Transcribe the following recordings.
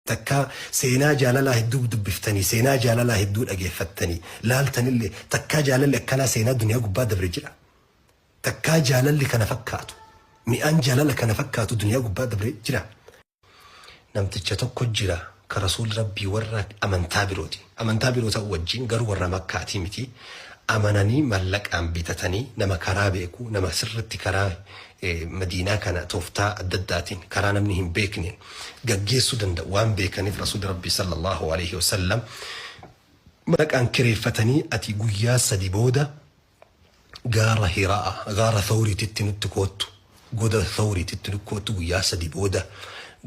Takkaa seenaa jaalalaa hedduu dubbiftanii, seenaa jaalalaa hedduu dhageeffattanii, laaltanillee, takkaa jaalalli akkanaa seenaa duniyaa gubbaa dabre jira? Takkaa jaalalli kana fakkaatu, mi'aan jaalala kana fakkaatu duniyaa gubbaa dabre jira? Namticha tokko jira ka Rasuulli Rabbii warra amantaa birooti. Amantaa biroo ta'uu wajjin garuu warra Makkaatii miti. Amananii mallaqaan bitatanii nama karaa beeku, nama sirritti karaa Madiinaa kana tooftaa adda addaatiin karaa namni hin beekneen gaggeessuu danda'u waan beekaniif Rasuulli Rabbii sallallaahu aleyhi wasallam mallaqaan kireeffatanii ati guyyaa sadi booda gaara Hiraa'a, gaara Thawriititti nutti koottu, goda Thawriititti nu koottu guyyaa sadi booda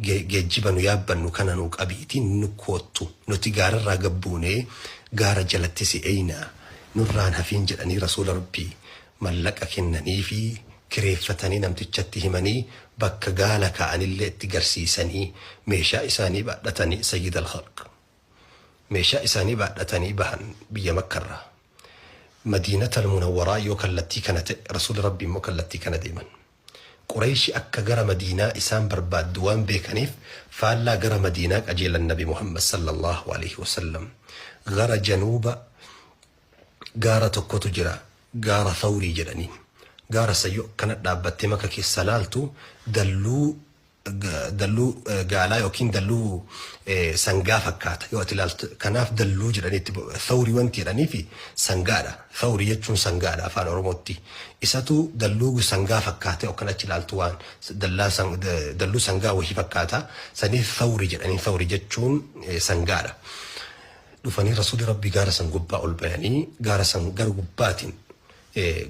geejjiba nu yaabbannu kana nuu qabiitii nu koottu, nuti gaararraa gad buunee gaara jalatti si eeyna, nurraan hafiin jedhanii Rasuula Rabbii mallaqa kennaniifii kireeffatanii namtichatti himanii bakka gaala kaa'anillee itti garsiisanii meeshaa isaanii baadhatanii Sayyidal Khalq meeshaa isaanii baadhatanii bahan biyya Makkarraa. Madiinatal Munawwaraa yoo kallattii kana ta'e Rasuulli Rabbii immoo kallattii kana deeman. Qurayshi akka gara Madiinaa isaan barbaaddu waan beekaniif faallaa gara Madiinaa qajeelan Nabi Muhammad sallallaahu aleyhi wasallam gara januuba gaara tokkotu jira gaara Thawrii jedhaniin. Gaara san yoo akkana dhaabbattee Makka keessa laaltu dalluu dalluu gaalaa yookiin dalluu sangaa fakkaata yoo ati ilaaltu. Kanaaf dalluu jedhanii itti thawrii wanti jedhanii fi sangaadha. Thawrii jechuun sangaadha afaan Oromootti. Isatu dalluu sangaa fakkaata yoo akkan achi ilaaltu waan dallaa dalluu sangaa wahii fakkaata. Saniif thawrii jedhanii, thawrii jechuun sangaadha. Dhufanii Rasuulli Rabbii gaara san gubbaa ol bayanii gaara san gara gubbaatiin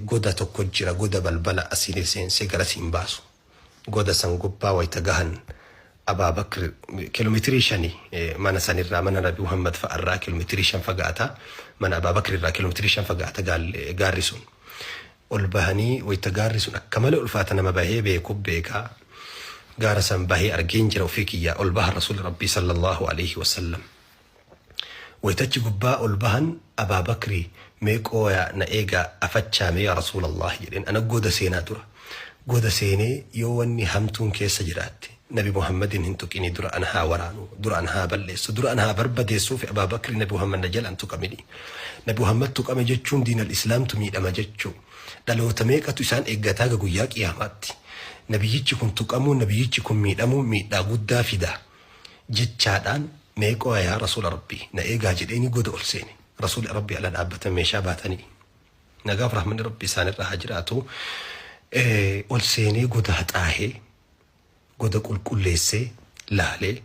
goda tokko jira, goda balbala asiin seensee garasiin baasu. Goda san gubbaa wayta gahan Abaa Bakr kilomeetirii shani mana sanirraa, mana Nabi Muhammad fa'arraa kilomeetirii 5 fagaata. Mana Abaa Bakr irraa kilomeetirii 5 fagaata gaarri sun. Ol bahanii wayta gaarri sun akka malee ulfaata, nama bahee beeku beekaa. Gaara san bahee argeen jira ofii kiyyaa. Ol bahan Rasuulli Rabbii sallallahu alaihi wasallam. Wayta achi gubbaa ol bahan Abaa Bakri mee qooyaa na eegaa afachaame yaa Rasuulallaah jedheen, ana goda seenaa dura. Goda seenee yoo wanni hamtuun keessa jiraatte Nabi Muhammadin hin tuqinii, dura ana haa waraanu, dura ana haa balleessu, dura ana haa barbadeessuufi Abaa Bakri Nabi Muhammad na jala hin tuqamini. Nabi Muhammad tuqame jechuun diinal Islaamtu miidhama jechuu. Dhaloota meeqatu isaan eeggataa ga guyyaa qiyaamaatti. Nabiyyichi kun tuqamuun, nabiyyichi kun miidhamuun miidhaa guddaa fida. Jechaadhaan mee qo'a yaa Rasuula Rabbii na eegaa jedheeni goda ol seene. Rasuulli Rabbii ala dhaabbatan meeshaa baatanii. Nagaaf rahmanni Rabbii isaanirra haa jiraatu. Ol seenee goda haxaahee goda qulqulleessee laalee.